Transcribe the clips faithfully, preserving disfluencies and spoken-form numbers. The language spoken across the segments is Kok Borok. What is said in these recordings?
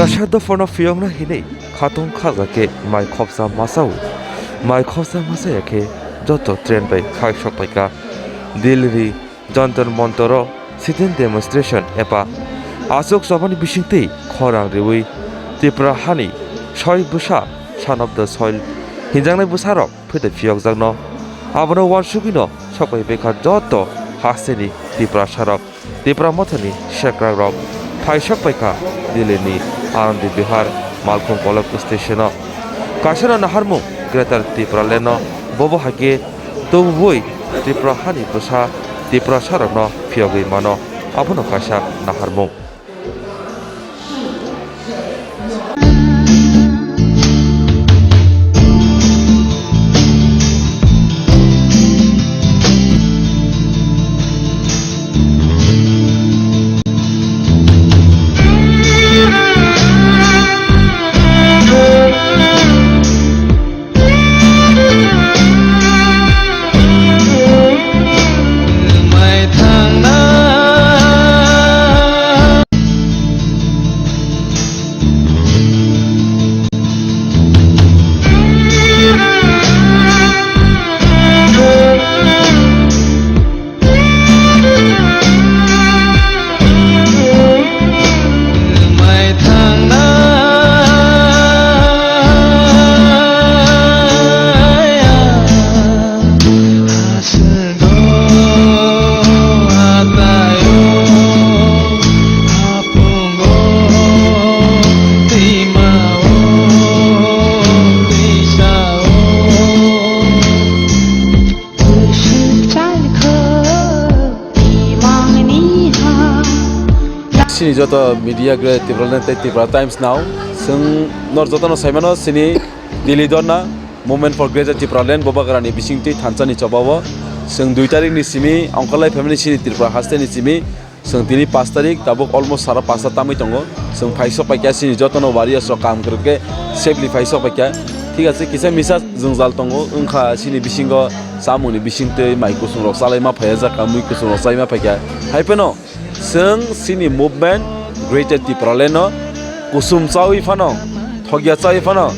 Kaisa dophano phiyokna hinwi khatong khaja khe mai khopsa masa o. Mai khopsa masa ya khe joto train bai khai sok paikha. Delhi Jantar Mantaro sit-in demonstration eba achuk chobani bisingtwi khorang riwi Tripura hani soi bwsa, son of the soil hinjaknai bwsarok phwdai phiyokjakno. Abono uansugwino sokpai baikha joto hasteni Tiprasarok, Tipra Mothani sekrakrok. Phaisok paikha Delhini Anand Vihar Malkhung Kolok stationo. Kaisano naharmung Greater Tipralandno, bobo hai khe tubui Tripura hani bwsa Tiprasarokno phiyogwi mano. Abono kaisa naharmung. Chini joto media gre Tipraland tei Tripura Times nao. Chwng nor jotono saimano chini Delhi Dharna Movement for Greater Tipraland bobagrani bisingtwi thansa ni chobao. Chwng dui tarik ni simi ongkolai phaimani chini Tripura haste ni simi. Chwng tini pash tarik, tabuk almost sara pasta tamwi tongo. Chwng phaisok paikha, chini jotono warriors rok kaham kwrwk khe safely phaisok paikha. Thik ase, kisa misa jwngjal tongo, wngkha chini bisingo chamungni bisingtwi mai kusung rok chalaima phaiya jakha, mui kusung rok chalaima phaikha. Hai phano chwng chini movement Greater Tipraland no kusum chawi phano, thokya chawi phano,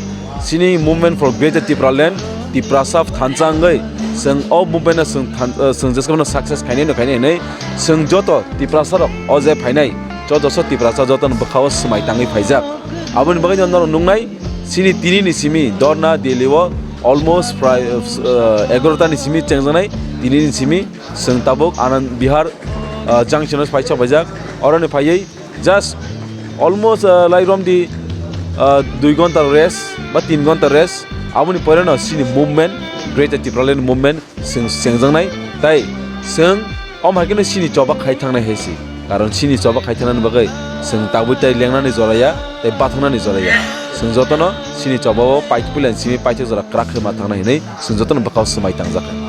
chini Movement for Greater Tipraland, Tiprasa thansa wngwi chwng o movement no chwng than-, eh, chwng jesa phano success khainai no khainai hinwi chwng joto Tiprasa rok o je phainai, joto so Tiprasa joto no bwkha o swmai tangwi phaijak. Aboni bagwi no norok nuknai, chini tini ni simi Dharna Delhi o almost prai, eh, egarota ni simi chengjaknai, tini ni simi chwng tabuk Anand Vihar, eh, junction o phaisok phaijak. Oro ni phaiwi just almost, uh, lai romdi, uh, dui ghonta rest ba tin ghonta rest. Aboni pore no chini movement, Greater Tipraland movement, chwng chengjaknai. Tai chwng om hai kheno chini choba khai thangnai hai se. Karon chini choba khai thangnani bagwi chwng tabui tai lengnani joraya, tai bathangnani joraya. Chwng jotono chini choba o paithak puila chini paithak jora kwrak khe ma thangnai hinwi chwng jotono bwkha o swmai tangjak.